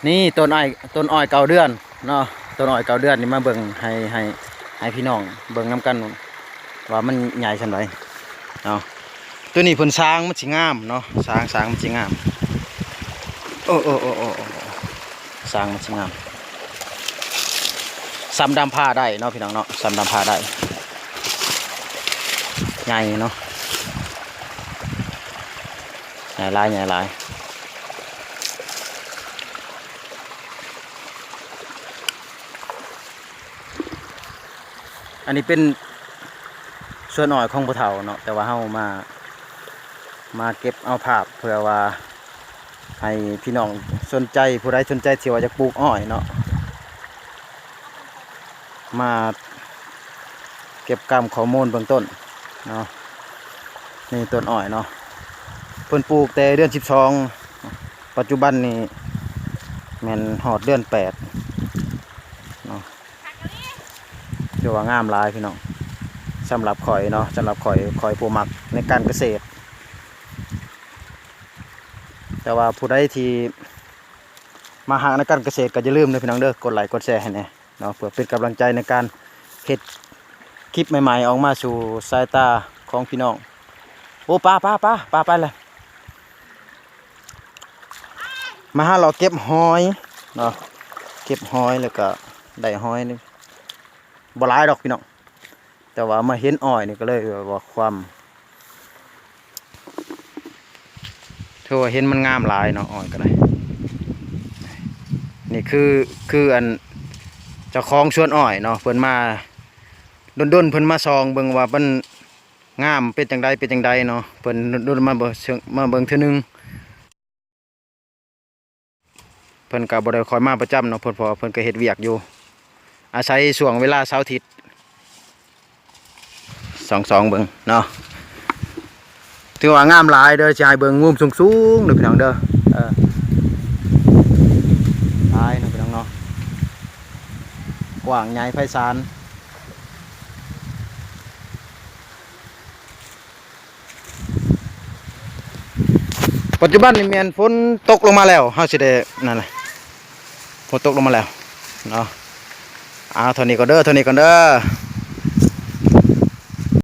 ນີ້ຕົ້ນອ້ອຍ ຕົ້ນອ້ອຍເກົ້າເດືອນເນາະ ຕົ້ນອ້ອຍເກົ້າເດືອນນີ້ ມາເບິ່ງໃຫ້ ໃຫ້ ໃຫ້ພີ່ນ້ອງເບິ່ງນຳກັນວ່າມັນໃຫຍ່ສ່ຳໃດເນາະ. ໂຕນີ້ເພິ່ນສາງມັນຊິງາມເນາະ ສາງ ສາງມັນຊິງາມ ໂອ້ ໂອ້ ໂອ້ ໂອ້ ໂອ້ ສາງມັນຊິງາມ ສ່ຳດຳພ້າໄດ້ເນາະພີ່ນ້ອງເນາະ ສ່ຳດຳພ້າໄດ້ ໃຫຍ່ເນາະ ໃຫຍ່ຫຼາຍ ໃຫຍ່ຫຼາຍ. ອັນນີ້ເປັນສວນອ້ອຍຂອງພໍ່ເຖົ້າເນາະ ແຕ່ວ່າເຮົາມາ ມາເກັບເອົາພາບ ເພື່ອວ່າໃຫ້ພີ່ນ້ອງສົນໃຈ ຜູ້ໃດສົນໃຈທີ່ວ່າຢາກປູກອ້ອຍເນາະ ມາເກັບກຳຂໍ້ມູນເບື້ອງຕົ້ນເນາະ. ນີ້ຕົ້ນອ້ອຍເນາະ ເພິ່ນປູກແຕ່ເດືອນສິບສອງ ປັດຈຸບັນນີ້ແມ່ນຮອດເດືອນແປດເນາະ ຖືວ່າງາມຫຼາຍພີ່ນ້ອງ ສຳລັບຂ້ອຍເນາະ ສຳລັບຂ້ອຍ ຂ້ອຍຜູ້ມັກໃນການກະເສດ. ແຕ່ວ່າຜູ້ໃດທີ່ມັກຮັກໃນການກະເສດ ກໍຢ່າລືມເດີພີ່ນ້ອງເດີ ກົດໄລກົດແຊໃຫ້ແດ່ເນາະ ເພື່ອເປັນກຳລັງໃຈໃນການເຮັດຄລິບໃໝ່ໆ ອອກມາສູ່ສາຍຕາຂອງພີ່ນ້ອງ. ໂອ້ ປາ ປາ ປາ ປາໄປແລ້ວ. ມາຫາເລາະເກັບຫອຍເນາະ ເກັບຫອຍແລ້ວກໍໄດ້ຫອຍນີ້ ບໍ່ຫຼາຍດອກພີ່ນ້ອງ ແຕ່ວ່າມາເຫັນອ້ອຍນີ້ກໍເລີຍແບບວ່າຄວາມ ຖືວ່າເຫັນມັນງາມຫຼາຍເນາະ ອ້ອຍກໍໄດ້. ນີ້ຄື ຄືອັນເຈົ້າຂອງສວນອ້ອຍເນາະ ເພິ່ນມາດົນໆ ເພິ່ນມາສ່ອງເບິ່ງວ່າມັນ ງາມເປັນຈັ່ງໃດ ເປັນຈັ່ງໃດເນາະ ເພິ່ນໂດນມາເບິ່ງ ມາເບິ່ງເທື່ອໜຶ່ງ. ເພິ່ນກໍບໍ່ໄດ້ຄ່ອຍມາປະຈຳເນາະ ເພິ່ນ ເພາະວ່າເພິ່ນກໍເຮັດວຽກຢູ່ ອາໄສຊ່ວງເວລາເສົາອາທິດ ສ່ອງໆ ເບິ່ງເນາະ. ຖືວ່າງາມຫຼາຍເດີ ຊິໃຫ້ເບິ່ງມຸມສູງໆ ເດີພີ່ນ້ອງເດີ ເອີ ຫຼາຍເນາະພີ່ນ້ອງເນາະ ກວ້າງໃຫຍ່ໄພສານ. ປັດຈຸບັນນີ້ແມ່ນຝົນຕົກລົງມາແລ້ວ ເຮົາຊິໄດ້ນັ້ນແຫຼະ ຝົນຕົກລົງມາແລ້ວເນາະ. ເອົາ ເທົ່ານີ້ກ່ອນເດີ ເທົ່ານີ້ກ່ອນເດີ.